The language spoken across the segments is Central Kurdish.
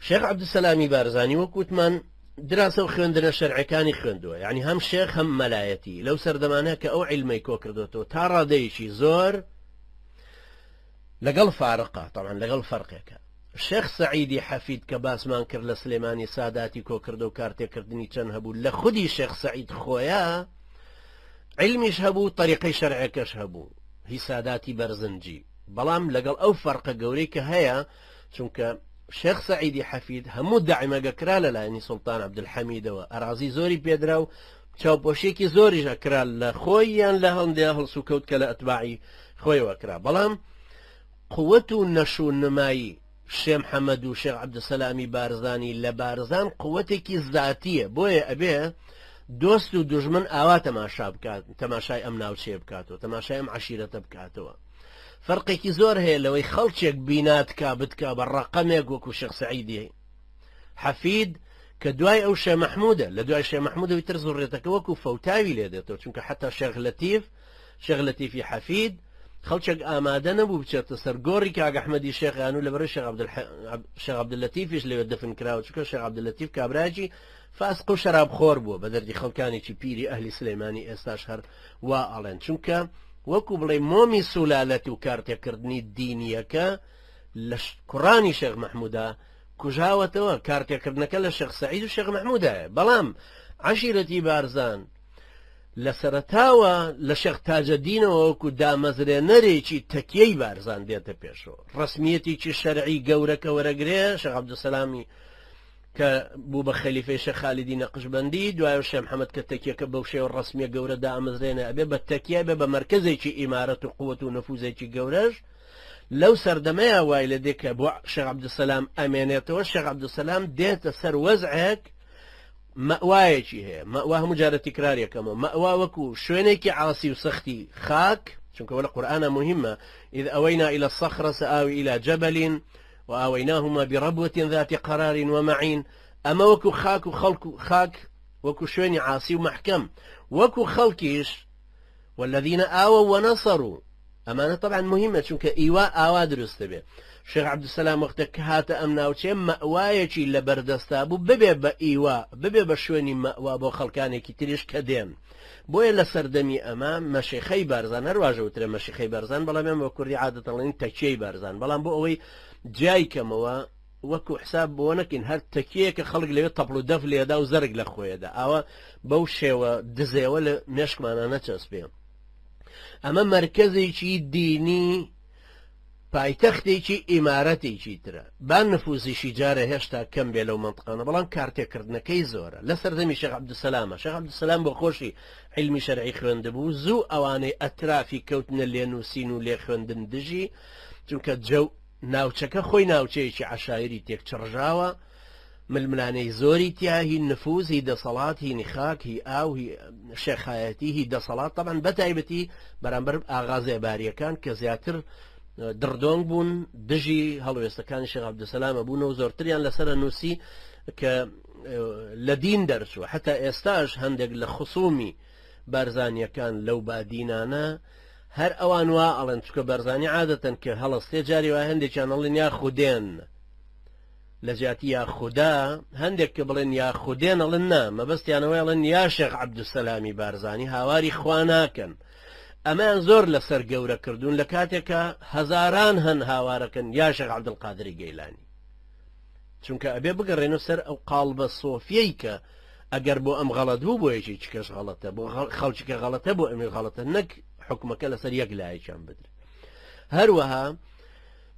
شێخ عەبدولسەلامی بارزانی وەک وتمان دراسە و خوێندنە شەرعەکانی خوێندووە، یعنی هەم شێخ هەم مەلایەتی لەو سەردەمانە کە ئەو عیلمەی کۆ کردوێتەوە تا ڕادەیەکی زۆر لەگەڵ فارقە طبعا لەگەڵ فەرقێکە. شێخ سەعیدی حەفید کە باسمان کرد لە سلێمانی ساداتی کۆکردە و کارتێکردنی چەند هەبوو لە خودی شێخ سەعید خۆیە عیلمیش هەبوو تەریقەی شەرعەکەش هەبوو هی ساداتی بەرزنجی، بەڵام لەگەڵ ئەو فەرقە گەورەی کە هەیە چونکە شێخ سەعیدی حەفید هەموو دەعمەگە کرا لەلایەنی سوڵتان عەبدولحەمیدەوە ئەرازی زۆری پێدرا و چاوپۆشیەکی زۆریش ئەکرا لە خۆی یان لە هەندێ هەڵسوکەوت کە لە ئەتباعی خۆیەوە کرا، بەڵام قوت و نەش و نمایی شێ محەمەد و شێخ عەبدولسەلامی بارزانی لە بارزان قوتێکی زاتییە، بۆیە ئەبێ دۆست و دوژمن ئاوا تەماشا بکات، تەماشای ئەم ناوچەیە بکاتەوە، تەماشای ئەم عەشیرەتە بکاتەوە. فەرقێکی زۆر هەیە لەوەی خەڵکێک بیناتکا بتکا بە ڕەقەمێک وەکو شێخ سەعیدی حەفید کە دوای ئەو شێ مەحموودە، لە دوای شێ مەحموودەوەی تر زوڕێتەکە وەکو فەوتاوی لێ دێتەوە، چونکە حەتا شێخ لەتیف، شێخ لەتیفی حەفید، خەڵکێک ئامادە نەبوو بچێتە سەر گۆڕی کاک ئەحمەدی شێخ یان و لەبەرەی شێخ عەبدوللەتیفیش لەوێ دفن کراوە، چونکە شێخ عەبدوللەتیف کابرایەکی فاسق و شەرابخۆر بووە بە دەردی خەڵکانێکی پیری ئەهلی سلێمانی ئێستاش هەر وا ئەڵێن، چونکە وەکو بڵێ مۆمی سولالەت و کارتێکردنی دینیەکە لە کوڕانی شێخ مەحمودا کوژاوەتەوە، کارتێکردنەکە لە شێخ سەعید و شێخ مەحمودایە، بەڵام عەشیرەتی بارزان لە سەرەتاوە لە شێخ تاجەدینەوە وەکو دامەزرێنەرێکی تەکیەی بارزان دێتە پێشەوە، ڕەسمیەتێکی شەرعی گەورە کە وەرەگرێ شێخ عەبدولسەلامی کە بوو بە خەلیفەی شێخ خالیدی نەقشبەندی، دوای شێخ محەمەد کە تەکیەکە بەو شێوە ڕەسمیە گەورە دامەزرێنێ ئەبێ بە تەکیە، ئەبێ بە مەرکەزێکی ئیمارەت و قوت و نفوزێکی گەورەش لەو سەردەمەیە وای لێ دێ کە بۆ شێخ عەبدولسەلام ئەمێنێتەوە. شێخ عەبدولسەلام دێتە سەر وەزعێک مەوایەکی هەیە، مەوا هەموو جارە تکرار یەکەمەوە، مەوا وەکو شوێنێکی عاسی و سەختی خاک، چونکە وە لە قورئانا مهمە، إذ أوينا إلى الصخرة سآوي إلى جبل وآويناهما بربوة ذات قرار ومعين، ئەمە وەکو خاک و خەڵک و خاک وەکو شوێنی عاسی و مەحکەم، وەکو خەڵکیش والذین آووا ونصروا، ئەمانە طبعا مهمە چونکە ئیوا ئاوا دروست دەبێ. شێخ عەبدولسەلام وەختێک کە هاتە ئەم ناوچەیە مەئوایەکی لە بەردەستا بوو ببێ بە ئیوا، ببێ بە شوێنی مەئوا بۆ خەڵکانێکی تریش کە دێن. بۆیە لە سەردەمی ئەمە مەشیخەی بارزان، هەر واژە وترێ مەشیخەی بارزان، بەڵام ئێمە بە کوردی عادەتەن ئەڵێین تەکیەی بارزان، بەڵام بۆ ئەوەی جیای کەمەوە وەکو حساب بۆ نەکەین هەر تەکیەیەکە خەڵک لەوێ تەپڵ و دەف لێدا و زەرگ لە خۆیەدا، ئاوا بەو شێوە دزێوە لە مێشکمانا نەچەسپێ. ئەمە مەرکەزێکی دینی پایتەختێکی ئیمارەتێکی ترە، با نفوزیشی جارێ هێشتا کەم بێ لەو مەنتقانە، بەڵام کارتێکردنەکەی زۆرە. لە سەردەمی شێخ عەبدولسەلامە، شێخ عەبدولسەلام بۆ خۆشی عیلمی شەرعی خوێندبوو، زوو ئەوانەی ئەترافی کەوتنە لێنووسین و لێخوێندن دژی، چونکە جەو ناوچەکە خۆی ناوچەیەکی عەشایری تێکچڕژاوە، ململانێی زۆری تیا، هی نفوز، هی دەسەڵات، هی خاک، هی ئاو، هی شێخایەتی، هی دەسەڵات، تەبعەن بەتایبەتی بەرامبەر ئاغا زێبارییەکان کە زیاتر دڕدۆنگ بوون دژی هەڵوێستەکانی شێخ عەبدولسەلامە بوون و زۆرتریان لەسەر نووسی کە لە دین دەرچووە. حتا ئێستاش هەندێک لە خسومی بارزانیەکان لەو بادینانە هەر ئەوان وا ئەڵێن، چونکە بارزانی عادەتەن کە هەڵەستێ جاری وای هەندێکیان ئەڵێن یا خودێن لە جیاتی یا خودا، هەندێک کە بڵێن یا خودێن ئەڵێن نا، مەبەستیانەوەی ئەڵێن یا شێخ عەبدولسەلامی بارزانی، هاواری خوا ناکەن. ئەمەیان زۆر لەسەر گەورە کردوون لە کاتێکا هەزاران هەن هاوارەکەن یا شێخ عەبدولقادری گەیلانی، چونکە ئەبێ بگەڕێنەوە سەر ئەو قاڵبە سۆفیەی کە ئەگەر بۆ ئەم غەڵەت بوو بۆ یەکێکی کەش غەڵەتە، بۆ خەڵکی کە غەڵەتە بۆ ئەمی غەڵەتە، نەک حکومەکە لەسەر یەک لایەکیان بدرێت. هەروەها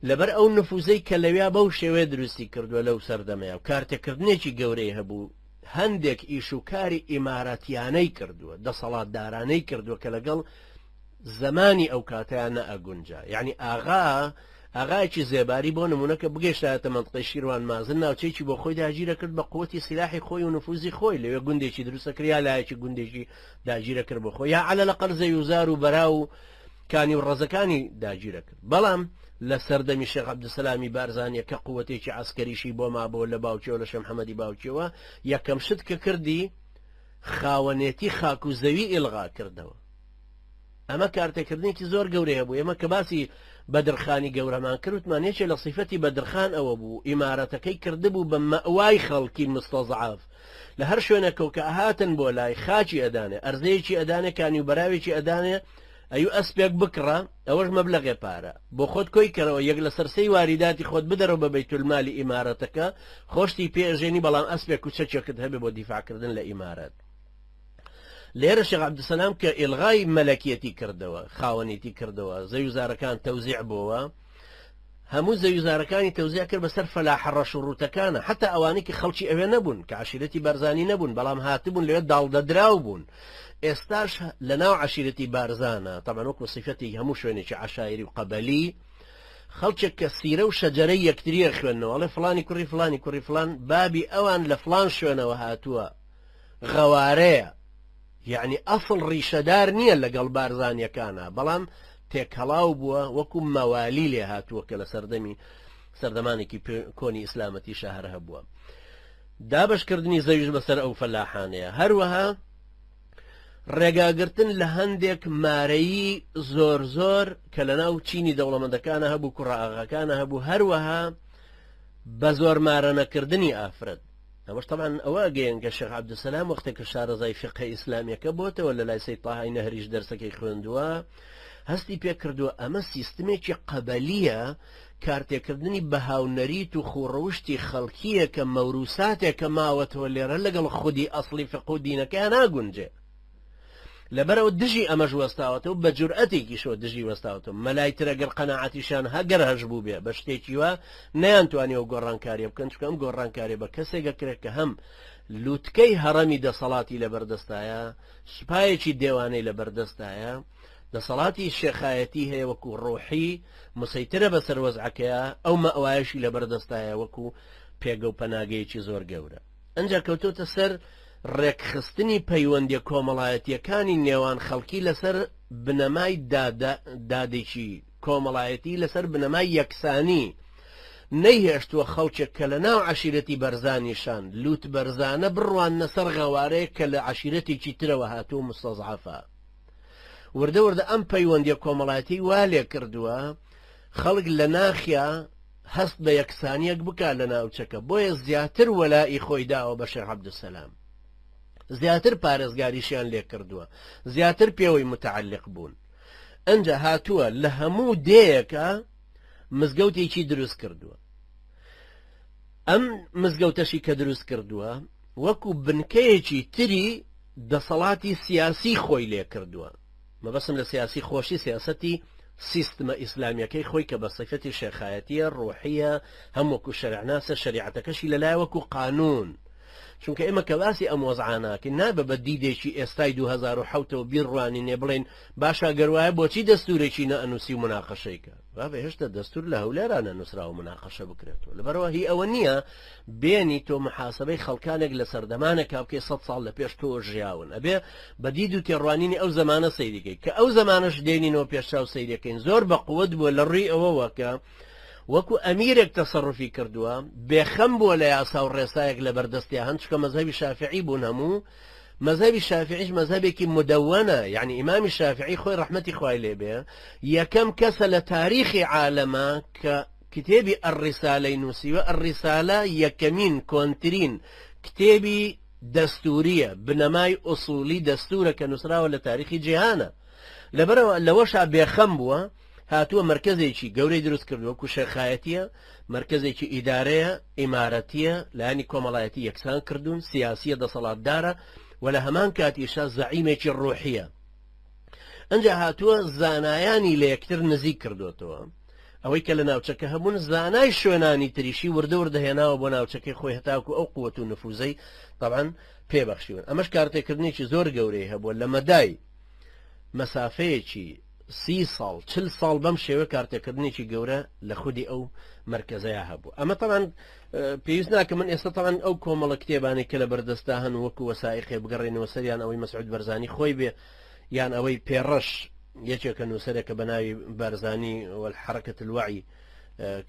لەبەر ئەو نفوزەی کە لەویا بەو شێوەیە دروستی کردووە لەو سەردەمەیە و کارتێکردنێکی گەورەی هەبوو، هەندێک ئیش و کاری ئیماراتیانەی کردووە، دەسەڵاتدارانەی کردووە کە لەگەڵ زەمانی ئەو کاتەیان نەئەگونجا. یعنی ئاغا ئاغایەکی زێباری بۆ نمونە کە بگەیشتایەتە مەنتقەی شیروان مازن ناوچەیەکی بۆ خۆی داگیرەکرد بە قوتی سیلاحی خۆی و نفوزی خۆی، لەوێ گوندێکی دروستەکرد یا لایەکی گوندێکی داگیرەکرد بۆ خۆی، یا عەلە لەقەل زەویوزار و بەرا و کانی و ڕەزەکانی داگیرەکرد. بەڵام لە سەردەمی شێخ عەبدولسەلامی بارزانیە کە قوتێکی عەسکەریشی بۆ مابۆوە لە باوکیەوە لە شێخ محەمەدی باوکیەوە، یەکەم شت کە کردی خاوەنێتی خاک و زەوی ئیلغا کردەوە. ئەمە کارتێکردنێکی زۆر گەورەی هەبوو. ئێمە کە باسی بەدرخانی گەورەمان کرد وتمان یەکێ لە سیفەتی بەدرخان ئەوە بوو ئیمارەتەکەی کردبوو بە مەئوای خەڵکی مستەزعەف لە هەر شوێنێکەوە کە ئەهاتن بۆ لای خاکی ئەدانێ ئەرزەیەکی ئەدانێ کانی و بەراوێکی ئەدانێ ئەیو ئەسپێک بکڕە ئەوەش مەبلەغێ پارە بۆ خۆت کۆی کەرەوە یەک لەسەر سێی واریداتی خۆت بدەرەوە بە بەیتولمالی ئیمارەتەکە خۆشتی پێ ئەژێنی بەڵام ئەسپێک و چەکێکت هەبێ بۆ دیفاعکردن لە ئیمارەت. لێرە شێخ عەبدولسەلام کە ئیلغای مەلەکیەتی کردەوە، خاوەنێتی کردەوە، زەویوزارەکان تەوزیع بۆوە، هەموو زەویوزارەکانی تەوزیع کرد بەسەر فەلاحە ڕەش و ڕووتەکانە، حەتا ئەوانەی کە خەڵکی ئەوێ نەبوون، کە عەشیرەتی بارزانی نەبوون، بەڵام هاتبوون لەوێ داڵدەدراو بوون. ئێستاش لەناو عەشیرەتی بارزانە، تەبعەن وەکو سیفەتی هەموو شوێنێکی عەشایری و قەبەلی، خەڵکێک کە سیرە و شەجەرەی یەکتری ئەخوێننەوە، ئەڵێ فڵانی کوڕی فڵانی کوڕی فڵان، بابی ئەوان لە فڵان شوێنەوە هاتووە، غەوارەیە یەعنی ئەسڵ ڕیشەدار نییە لەگەڵ بارزانیەکانا بەڵام تێکەڵاو بووە وەکو مەوالی لێ هاتووە کە لە سەردەمی سەردەمانێکی کۆنی ئیسلامەتی شەهر هەبووە دابشکردنی زەویش بەسەر ئەو فەلاحانەیە هەروەها ڕێگاگرتن لە هەندێک مارەیی زۆر زۆر کە لە ناو چینی دەوڵەمەندەکانە هەبوو کوڕە ئاغاکانە هەبوو هەروەها بە زۆر مارەنەکردنی ئافرەت ئەمەش تەبعەن ئەوە ئەگەیەن کە شێخ عەبدولسەلام وەختێک کە شارەزای فیقهە ئیسلامیەکە بۆتەوە لە لای سەید تاهای نەهریش دەرسەکەی خوێندووە هەستی پێ کردووە ئەمە سیستمێکی قەبەلیە کارتێکردنی بەها و نەریت و خووڕەوشتی خەڵکیە کە مەوروساتێکە ماوەتەوە لێرە لەگەڵ خودی ئەسڵی فقه و دینەکەیان ناگونجێ. لەبەرئەوە دژی ئەمەش وەستاوەتەوە بە جورئەتێکیشەوە دژی وەستاوەتەوە مەلای تر ئەگەر قەناعەتیشیان هەگەر هەشبووبێ بە شتێکی وا نەیانتوانیوە گۆڕانکاریە بکەن چونکە ئەم گۆڕانکاریە بە کەسێک ئەکرێت کە هەم لوتکەی هەڕەمی دەسەڵاتی لەبەردەستایە سوپایەکی دێوانەی لەبەردەستایە دەسەڵاتی شێخایەتی هەیە وەکو ڕۆحی مسەیترە بەسەر وەزعەکەیە ئەو مەوایەشی لەبەردەستایە وەکو پێگە و پەناگەیەکی زۆر گەورە ئەنجا کەوتۆتە سەر ڕێکخستنی پەیوەندیە کۆمەڵایەتیەکانی نێوان خەڵکی لەسەر بنەمای دادێکی کۆمەڵایەتی لەسەر بنەمای یەکسانی نەیهێشتووە خەڵکێک کە لە ناو عەشیرەتی بەرزانیشان لوت بەرزانە بڕواننە سەر غەوارەیەک کە لە عەشیرەتێکی ترەوە هاتووە مستەزعەفە وردە وردە ئەم پەیوەندیە کۆمەڵایەتی وا لێ کردووە خەڵک لە ناخیا هەست بە یەکسانیەک بکا لە ناوچەکە بۆیە زیاتر وەلائی خۆی داوە بە شێخ عەبدولسەلام زیاتر پارێزگاریشیان لێ کردووە زیاتر پێوەی متعلق بوون ئەنجا هاتووە لە هەموو دێیەکە مزگەوتێکی دروست کردووە ئەم مزگەوتەشی کە دروست کردووە وەکو بنکەیەکی تری دەسەڵاتی سیاسی خۆی لێ کردووە مەبەستم لە سیاسی خۆشی سیاسەتی سیستمە ئیسلامیەکەی خۆی کە بە سیفەتی شێخایەتیە ڕۆحیە هەم وەکو شەرعناسە شەریعەتەکەشی لەلای وەکو قانون چونکە ئێمە کە باسی ئەم وەزعاناکەین نابێ بە دیدێکی ئێستای 2007ەوە بیڕوانینێ بڵێین باشە گەر وایە بۆچی دەستورێکی نەئەنووسی و مناقەشەی کە بابە هێشتا دەستور لە هەولێرا نەنووسراوە مناقەشە بکرێتەوە لەبەرەوە هی ئەوە نییە بێنی تۆ محاسبەی خەڵکانێک لە سەردەمانێکا بکەی سە ساڵ لە پێش تۆ ژیاون ئەبێ بە دید و تێڕوانینی ئەو زەمانە سەیریکەی کە ئەو زەمانەش دێنینەوە پێشچاو سەیرەکەین زۆر بە قوت بووە لە ڕووی ئەوەوە کە وەکو ئەمیرێک تەسەڕوفی کردووە، بێخەم بووە لە یاسا و ڕێسایەک لە بەردەستیا هەن، چونکە مەزهەبی شافعی بوون هەموو، مەزهەبی شافعیش مەزهەبێکی مدەوەنە، یەعنی ئیمامی شافعی خۆی ڕەحمەتی خوای لێ بێ یەکەم کەسە لە تاریخی عالەما کە کتێبی الرسالەی نووسیوە، الرسالە یەکەمین کۆنترین کتێبی دەستووریە، بنەمای ئوسوڵی دەستوورە کە نووسراوە لە تاریخی جیهانە، لەبەرئەوە لەوەشا بێخەم بووە، هاتووە مەرکەزێکی گەورەی دروست کردووە وەکو شێخایەتیە، مەرکەزێکی ئیدارەیە، ئیمارەتیە، لایەنی کۆمەڵایەتی یەکسان کردوون، سیاسیە دەسەڵاتدارە و لە هەمان کاتیشا زەعیمێکی ڕۆحیە. ئەنجا هاتووە زانایانی لە یەکتر نزیک کردووەتەوە. ئەوەی کە لە ناوچەکە هەبوون زانای شوێنانی تریشی وردە وردە هێناوە بۆ ناوچەکەی خۆی هەتاکو ئەو قوت و نفوزەی تەبعەن پێبەخشیون. ئەمەش کارتێکردنێکی زۆر گەورەی هەبووە لە مەدای مەسافەیەکی سی ساڵ چل ساڵ بەم شێوە کارتێکردنێکی گەورە لە خودی ئەو مەرکەزەیا هەبوو ئەمە تەمان پێویست ناکە من ئێستا تەمان ئەو کۆمەڵە کتێبانەی کە لە بەردەستا هەن وەکو وەسائیقێ بگەڕێنەوە سەریان ئەوەی مەسعود بەرزانی خۆی بێ یان ئەوەی پێڕەش یەکێکە نووسەرێکە بە ناوی بارزانی والحرکة الوعی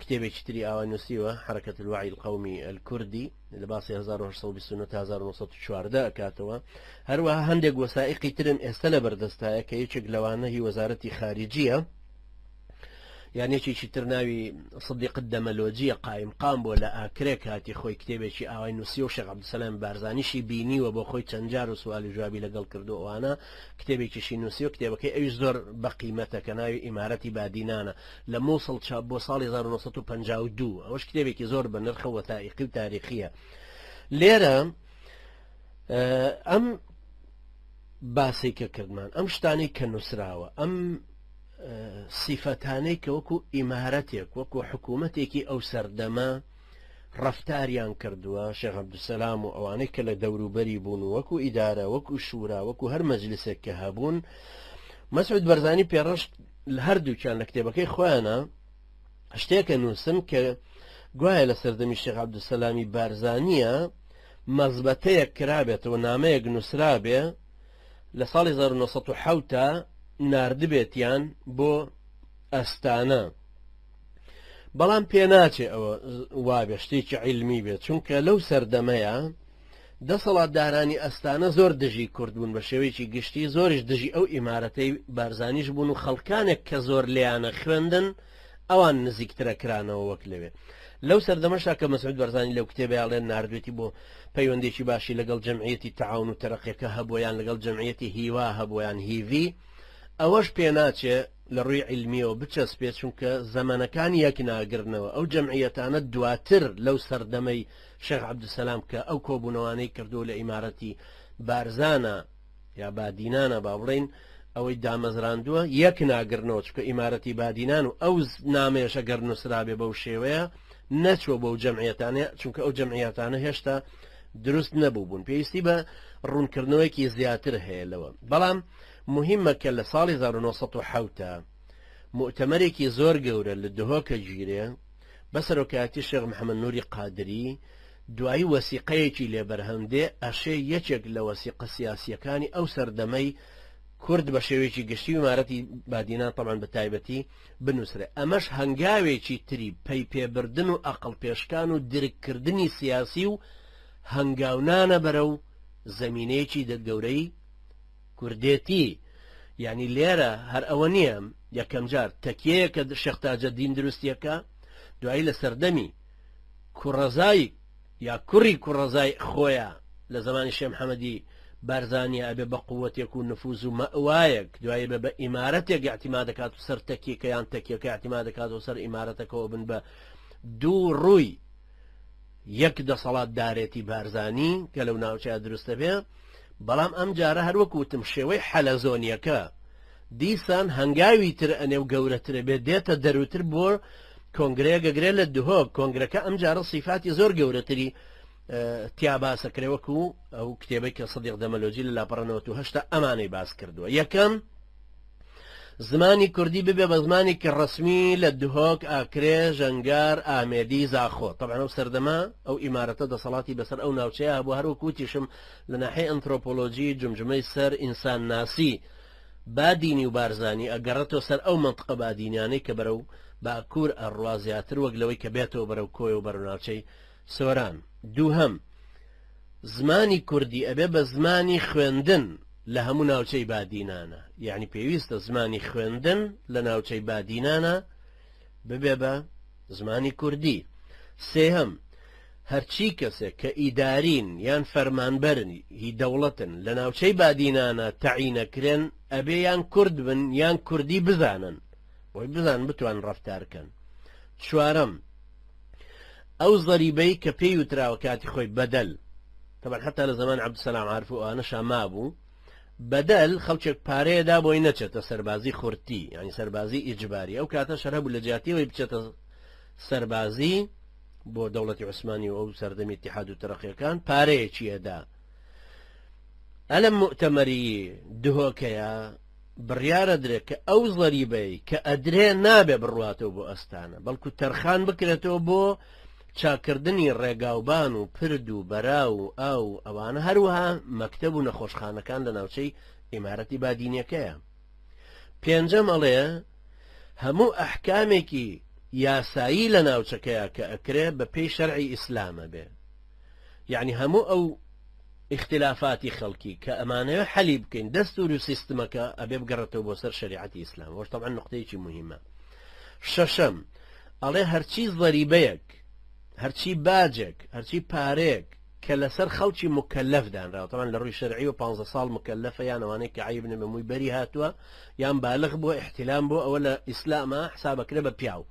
کتێبێکی تری ئاوا نووسیوە، حرکة الوعی القومی الکردی، لە باسی 1829 تا 1914 ئەکاتەوە. هەروەها هەندێک وەسائیقی ترم ئێستا لە بەردەستایە کە یەکێک لەوانە هی وەزارەتی خارجیە، یان یەکێکی تر ناوی سدیق دەمەلۆجیە قایم قام بۆ لە ئاکرێ کاتی خۆی کتێبێکی ئاوای نووسی و شێخ عەبدولسەلام بارزانیشی بینیوە بۆ خۆی چەند جار و سوال و جوابی لەگەڵ کردو ئەوانە کتێبێکیشی نووسی و کتێبەکەی ئەویش زۆر بەقیمەتە کە ناوی ئیمارەتی بادینانە لە مووسڵ چاپ بۆ ساڵی 1952 ئەوەش کتێبێکی زۆر بە نرخە وەتائیقی و تاریخیە لێرە ئەم باسی کە کردمان ئەم شتانەی کە نووسراوە ئەم سیفەتانەی کە وەکو ئیمارەتێک وەکو حکوومەتێکی ئەو سەردەمە ڕەفتاریان کردووە شێخ عەبدولسەلام و ئەوانەی کە لە دەوروبەری بوون و وەکو ئیدارە وەکو شورا وەکو هەر مەجلسێک کە هەبوون مەسعود بەرزانی پێڕشت لە هەردووکیان لە کتێبەکەی خۆیانە شتێکە نووسن کە گوایە لە سەردەمی شێخ عەبدولسەلامی بارزانیە مەزبەتەیەک کرابێتەوە نامەیەک نووسرابێ لە ساڵی 1970 ناردبێتیان بۆ ئەستانە بەڵام پێناچێ ئەوە وابێ شتێکی عیلمی بێت چونکە لەو سەردەمەیە دەسەڵاتدارانی ئەستانە زۆر دژی کورد بوون بە شێوەیەکی گشتی زۆریش دژی ئەو ئیمارەتەی بارزانیش بوون و خەڵکانێک کە زۆر لێیانە خوێندن ئەوان نزیکترە کرانەوە وەک لەوێ لەو سەردەمەشا کە مەسعود بەرزانی لەو کتێبەیاڵێن ناردوێتی بۆ پەیوەندێکی باشی لەگەڵ جەمعیەتی تەعاون و تەرەقیەکە هەبوو یان لەگەڵ جەمعیەتی هیوا هەبوو یان هیڤی ئەوەش پێناچێ لە ڕووی عیلمیەوە بچەسپێ چونکە زەمەنەکان یەک ناگرنەوە ئەو جەمعیەتانە دواتر لەو سەردەمەی شێخ عەبدولسەلام کە ئەو کۆبوونەوانەی کردو لە ئیمارەتی بارزانە یا بادینانە با بڵێین ئەوەی دامەزراندووە یەک ناگرنەوە چونکە ئیمارەتی بادینان و ئەو نامەیەشە گەر نووسرابێ بەو شێوەیە نەچوە بەو جەمعیەتانە چونکە ئەو جەمعیەتانە هێشتا دروست نەبوو بوون پێویستی بە ڕوونکردنەوەیەکی زیاتر هەیە لەوە بەڵام مهمە کە لە ساڵی 1970 مؤتەمەرێکی زۆر گەورە لە دهۆکە گیرێ بە سەرۆکایەتی شێخ محەممەد نوری قادری دوایی وەسیقەیەکی لێ بەرهەم دێ ئەشێ یەکێک لە وەسیقە سیاسییەکانی ئەو سەردەمەی کورد بە شێوەیەکی گشتی و ئیمارەتی بادینان تەبعەن بە تایبەتی بنووسرێ ئەمەش هەنگاوێکی تری پەی پێبردن و ئەقڵ پێشکان و درککردنی سیاسی و هەنگاونانە بەرەو زەمینەیەکی گەورەی کوردێتی یعنی لێرە هەر ئەوە نییە یەکەم جار تەکیەیە کە شێخ تاجەدین دروستیەکە دوایی لە سەردەمی کوڕەزای یا کوڕی کوڕەزای خۆیە لە زمانی شێ محەممەدی بارزانانی ئەبێ بە قوتێک و نفوز و مەوایەک دوایی بە بە ئیمارەتێک اعتیما دەکات و سەر تەکیەکە یان تەکیەکە اعتیما دەکات و سەر ئیمارەتەکەەوە بن بە دوو ڕووی یەک دەسەڵاتدارێتی بارزانی کە لەو ناوچەیە دروستە بێ بەڵام ئەم جارە هەر وەکو وتم شێوەی حەلەزۆنیەکە دیسان هەنگاوی تر ئەنێ و گەورەترە بێ دێتە دەروتر بۆ کۆنگرەیە گەگرێ لە دهۆک کۆنگرەکە ئەم جارە سیفاتی زۆر گەورەتری تیا باسەکرێ وەکو ئەو کتێبەی کە سەدیق دەمەلۆجی لە لاپەڕە 98 ئەمانەی باس کردووە یەکەم زمانی کوردی ببێ بە زمانێکی ڕەسمی لە دهۆک، ئاکرێ، ژەنگار، ئامێدی، زاخۆ. تەبعەن ئەو سەردەمە ئەو ئیمارەتە دەسەڵاتی بەسەر ئەو ناوچەیە هەبوو، هەروەک وتیشم لە ناحیەی ئەنترۆپۆلۆجی، جمجمەی سەر، ئینسانناسی، بادینی و بارزانی ئەگەڕێتەوە سەر ئەو مەنتقە بادینیانەی کە بەرەو باکوور ئەڕوا زیاتر وەک لەوەی کە بێتەوە بەرەو کۆیە و بەرەو ناوچەی سۆران. دووهەم، زمانی کوردی ئەبێ بە زمانی خوێندن لە هەموو ناوچەی بادینانە، یەعنی پێویستە زمانی خوێندن لە ناوچەی بادینانە ببێ بە زمانی کوردی. سێهەم، هەرچی کەسێک کە ئیدارین یان فەرمانبەرن هی دەوڵەتن لە ناوچەی بادینانە تەعینەکرێن ئەبێ یان کورد بن یان کوردی بزانن بۆی بزانن بتوان ڕەفتار کەن. چوارەم، ئەو زەریبەی کە پێی وتراوە کاتی خۆی بەدەل تەبعەن حتا لە زەمان عەبدولسەلام عارف و ئەوانەشا مابوو بەدەل خەڵکێک پارەیەدا بۆی نەچێتە سەربازی خورتی یعنی سەربازی ئیجباری ئەو کاتە شەر هەبوو لە جیاتیەوەی بچێتە سەربازی بۆ دەوڵەتی عوسمانی و ئەو سەردەمی اتحاد و تەرەقیەکان پارەیەکی ئەدا ئەلم مؤتەمەری دهۆکەیە بڕیارە درێ کە ئەو زەریبەی کە ئەدرێ نابێ بڕواتەوە بۆ ئەستانە بەڵکو تەرخان بکرێتەوە بۆ چاکردنی ڕێگاوبان و پرد و بەراو و ئاو و ئەوانە هەروەها مەکتەب و نەخۆشخانەکان لە ناوچەی ئیمارەتی بادینیەکەیە. پێنجەم ئەڵێ هەموو ئەحکامێکی یاسایی لە ناوچەکەیا کە ئەکرێ بە پێی شەرعی ئیسلامە بێ یەعنی هەموو ئەو ئیختلافاتی خەڵکی کە ئەمانەوێ حەلی بکەین دەستور و سیستمەکە ئەبێ بگەڕێتەوە بۆ سەر شەریعەتی ئیسلام ئەوەش تەبعەن نوقتەیەکی موهیمە شەشەم ئەڵێ هەرچی زەریبەیەک هەرچی باجێک هەرچی پارەیەک کە لەسەر خەڵکی مکەلەف دانراوە تەبعەن لە ڕووی شەرعی و 15 ساڵ مکەلەفە یان ئەوانەی کە عەیب نەبێ مووی بەری هاتووە یان بالغ بووە ئیحتیلام بووە ئەوە لە ئیسلاما حسابەکرێ بە پیاو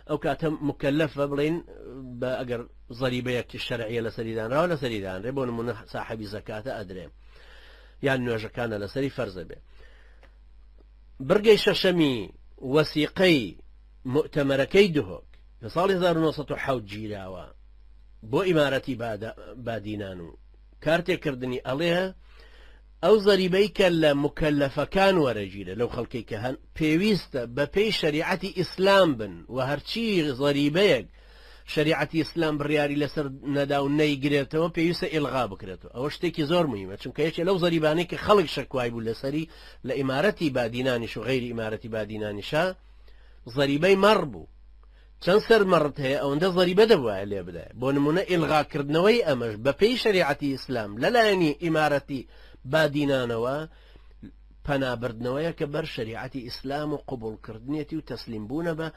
ئەو کاتە مکەلەفە بڵێین بە ئەگەر زەریبەیەکی شەرعیە لەسەری دانراوە لەسەری دانرێ بۆ نمونە ساحەبی زەکاتە ئەدرێ یان نوێژەکانە لەسەری فەرزە بێ بڕگەی شەشەمی وەسیقەی مؤتەمەرەکەی دهۆک لە ساڵی 1970 گیراوە بۆ ئیمارەتی بادینان و کارتێکردنی ئەڵێ ئەو زەریبەی کە لە موکەلەفەکان وەرەگیرێ لەو خەڵکەی کە هەن پێویستە بە پێی شەریعەتی ئیسلام بن و هەرچی زەریبەیەک شەریعەتی ئیسلام بڕیاری لەسەر نەدا و نەیگرێتەوە پێویستە ئیلغا بکرێتەوە ئەوە شتێکی زۆر مهمە چونکە یەکێ لەو زەریبانەی کە خەڵک شەکوای بوو لەسەری لە ئیمارەتی بادینانیش و غەیری ئیمارەتی بادینانیشا زەریبەی مەڕ بوو چەند سەر مەڕت هەیە ئەوەندە زەریبە دەبوایە لێ بدایە بۆ نمونە ئیلغا کردنەوەی ئەمەش بە پێی شەریعەتی ئیسلام لە لایەنی ئیمارەتی بادینانەوە پەنا بردنەوەیە کە بەر شەریعەتی ئیسلام و قبوڵ کردنیەتی و تەسلیم بوونە بە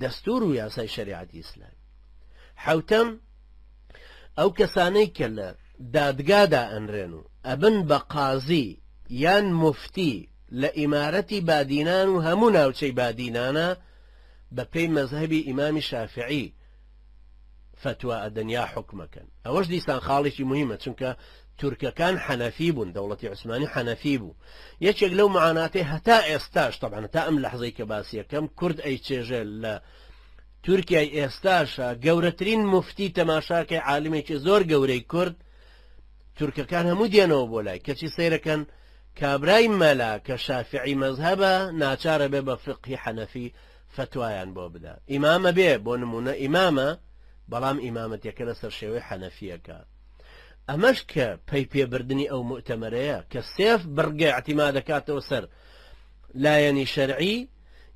دەستور و یاسای شەریعەتی ئیسلام حوتەم ئەو کەسانەی کە لە دادگادا ئەنرێن و ئەبن بە قازی یان مفتی لە ئیمارەتی بادینان و هەموو ناوچەی بادینانە بە پێی مەزهەبی ئیمامی شافعی فەتوا ئەدەن یا حوکمەکەن ئەوەش دیسان خاڵێکی مهمە چونکە تورکەکان حەنەفی بوون دەوڵەتی عوسمانی حەنەفی بوو یەکێک لەو معاناتی هەتا ئێستاش طبعا تا ئەم لەحزەی کە باسیەکەم کورد ئەی چێژێ لە تورکیای ئێستاشە گەورەترین مفتی تەماشاکەی عالمێکی زۆر گەورەی کورد تورکەکان هەموو دێنەوە بۆ لای کەچی سەیرەکەن کابرای مەلا کە شافعی مەزهەبە ناچارە بێ بە فقهی حەنەفی فەتوایان بۆ بدا ئیمامە بێ بۆ نمونە ئیمامە بەڵام ئیمامەتەکە لەسەر شێوەی حەنەفیەکە ئەمەش کە پەی پێبردنی ئەو موئتەمەرەیە کە سێف بڕگە اعتیمادەکاتەوە سەر لایەنی شەرعی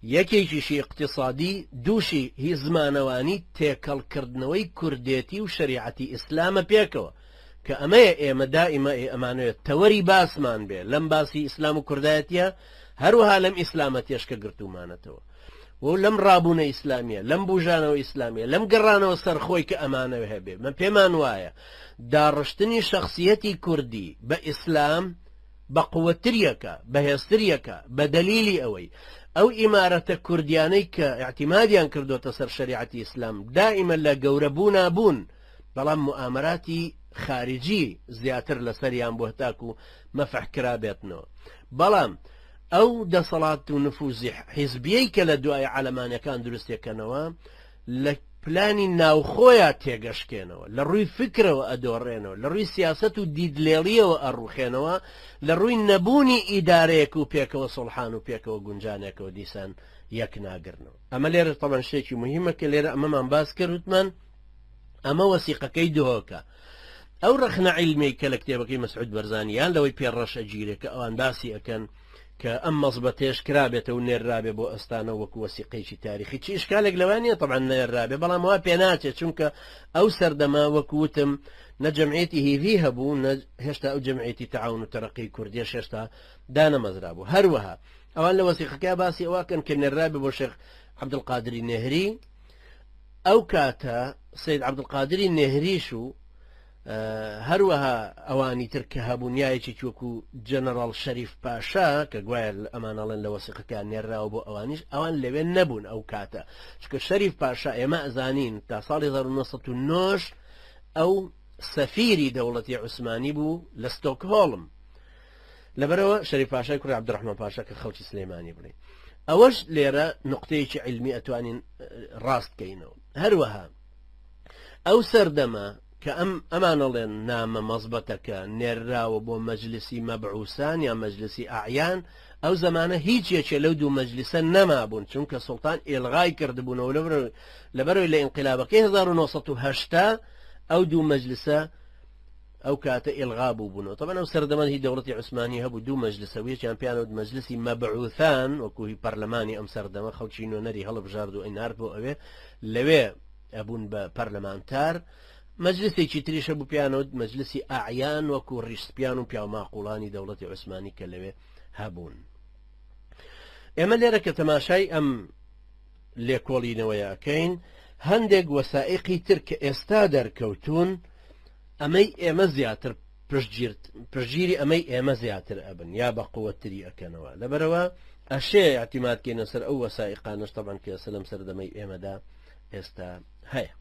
یەکێکیشی ئیقتیسادی، دووشی هی زمانەوانی تێکەڵکردنەوەی کوردێتی و شەریعەتی ئیسلامە پێکەوە، کە ئەمەیە ئێمە دائیمە ئەمانەوێت تەوەری باسمان بێ لەم باسی ئیسلام و کوردایەتیە، هەروەها لەم ئیسلامەتیەش کە گرتوومانەتەوە و لەم ڕابوونە ئیسلامیە، لەم بوژانەوە ئیسلامیە، لەم گەڕانەوە سەر خۆی کە ئەمانەوێ هەبێ. من پێمان وایە داڕشتنی شەخسیەتی کوردی بە ئیسلام، بەقوەتتریەکە، بەهێزتریەکە، بە دەلیلی ئەوەی ئەو ئیمارەتە کوردیانەی کە ئیعتیمادیان کردۆتە سەر شەریعەتی ئیسلام دائیمە لە گەورە بوونا بوون بەڵام موئامەراتی خارجی زیاتر لەسەریان بووه تاکو مەفح کرابێتنەوە بەڵام ئەو دەسەڵات و نفوزی حیزبیەی کە لە دوای عەلەمانەکان دروستێکەنەوە لە پلانی ناوخۆیا تێگەشکێنەوە، لە ڕووی فیکرەوە ئەدۆڕێنەوە، لە ڕووی سیاسەت و دیدلێڵییەوە ئەڕووخێنەوە، لە ڕووی نەبوونی ئیدارەیەک و پێکەوە سوڵحان و پێکەوە گونجانێکەوە دیسان یەک ناگرنەوە. ئەمە لێرە تەبعەن شتێکی موهیمە کە لێرە ئەمەمان باس کرد وتمان ئەمە وەسیقەکەی دهۆکە. ئەو ڕەخنە عیلمیەی کە لە کتێبەکەی مەسعود بەرزانی یان لەوەی پێ ڕەش ئەگیرێ کە ئەوان باسی ئەکەن، کە ئەم مەزبەتەیەش کرابێتە و نێررابێ بۆ ئەستانە وەکو وەسیقەیەکی تاریخی چی ئیشکالێک لەوە نییە تەبعەن نێررابێ بەڵام وا پێناچێت چونکە ئەو سەردەمە وەکو وتم نە جەمعیەتی هیڤی هەبوو نە هێشتا ئەو جەمعیەتی تەعاون و تەرەقی کوردیەش هێشتا دانەمەزرابوو هەروەها ئەوان لە وەسیقەکە باسی ئەوە کەن کە نێررابێ بۆ شێخ عەبدولقادری نێهری ئەو کاتە سید عەبدولقادری نێهریش و هەروەها ئەوانی تر کە هەبوون یا یەکێکی وەکو جەنەڕاڵ شەریف پاشا کە گوایە ئەمان ئەڵێن لە وەسیقەکەیان نێرراوە بۆ ئەوانیش ئەوان لەوێ نەبوون ئەو کاتە چونکە شەریف پاشا ئێمە ئەزانین تا ساڵی 1909 ئەو سەفیری دەوڵەتی عوسمانی بوو لە ستۆکهۆڵم لەبەرەوە شەریف پاشای کوڕی عەبدولڕەحمان پاشا کە خەڵکی سلێمانی بڵێ ئەوەش لێرە نقطەیەکی علمی ئەتوانین ڕاست کەینەوە هەروەها ئەو سەردەمە کە ئەم ئەمانەڵێن نامە مەزبەتەکە نێرراوە بۆ مەجلسی مەبعوسان یا مەجلسی ئەعیان ئەو زەمانە هیچ یەکێ لەو دوو مەجلسە نەمابوون چونکە سوڵتان ئیلغای کردبوونەوە لەبەرەوەی لە ئینقلابەکەی 1970 ئەو دوو مەجلسە ئەو کاتە ئیلغا بووبوونەوە. تەبعەن ئەو سەردەمە هی دەوڵەتی عوسمانی هەبوو دوو مەجلس هەبوو، یەکیان پێیان وت مەجلسی مەبعوثان، وەکوو هی پەرلەمانی ئەم سەردەمە خەڵکی نوێنەری هەڵبژارد و ئەینارد بۆ ئەوێ، لەوێ ئەبوون بە پەرلەمانتار. مەجلسێکی تریش هەبوو پێیان وت مەجلسی ئەعیان، وەکوو ڕیش سپیان و پیاوماقوڵانی دەوڵەتی عوسمانی کە لەوێ هەبوون. ئێمە لێرە کە تەماشای ئەم لێکۆڵینەوەیە ئەکەین، هەندێک وەسائیقی تر کە ئێستا دەرکەوتوون، ئەمەی ئێمە زیاتر پشتگیری ئەمەی ئێمە زیاتر ئەبن یا بە قوتتری ئەکەنەوە، لەبەرەوە ئەشێ اعتیماد کەینە سەر ئەو وەسائیقانەش تەبعەن کە ئێستا لەم سەردەمەی ئێمەدا ئێستا هەیە.